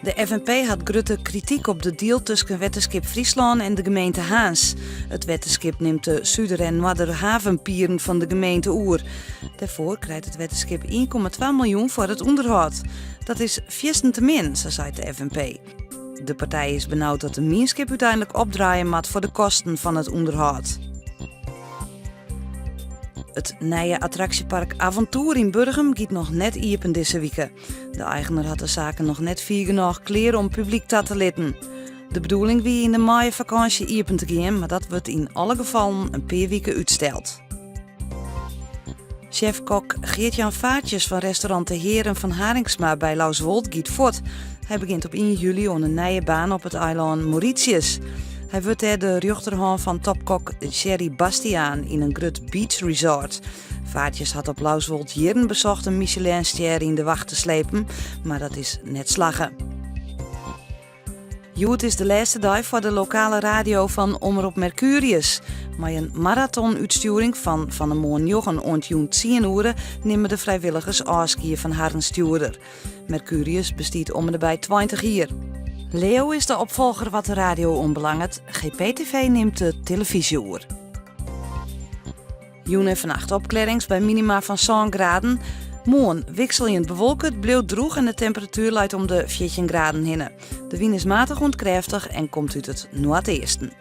De FNP hat grutte krityk op de deal tusken Wetterskip Fryslân en de gemeente Harns. It wetterskip nimt de Suder en Noarderhavenpieren fan de gemeente oer. Dêrfoar krijt it wetterskip 1,2 miljoen foar it ûnderhâld. Dat is fierstente min, sa seit de FNP. De partij is benaud dat de mienskip úteinlik opdraaie moat foar de kosten fan it ûnderhâld. It nije attraksjepark Avontoer yn Burgum giet noch net iepen dizze wike. De eigener hat de saken noch net fier genôch klear om publyk ta te litten. De bedoeling wie yn de maaiefakânsje iepen te gean, mar dat wurdt yn alle gefallen in pear wike útsteld. Sjefkok Geert-Jan Vaartjes fan restaurant De Heeren van Harinxma by Lauswolt giet fuort. Hy begjint op 1 july oan in nije baan op it eilân Mauritius. Hy wurdt dêr de rjochterhân fan topkok Sherry Bastiaan yn in grut beach resort. Vaartjes hat op Lauswolt jierren besocht in Michelinstjer yn de wacht te slepen, mar dat is net slagge. Hjoed is de lêste dei foar de lokale radio fan Omrop Mercurius. Mei in maratonútstjoering fan fan 'e moarn njoggen oant jûn tsien oere nimme de frijwilligers ôfskie fan harren stjoerder. Mercurius bestiet om en by 20 jier. Leo is de opfolger wat de radio oanbelanget. GPTV nimt de telefyzje oer. Jûn en fannacht opklearrings by minima fan 7 graden. Moarn wikseljend bewolke, it bliuwt drûch en de temperatuer leit om de 14 graden hinne. De wyn is matich oant krêftich en komt út it noardeasten.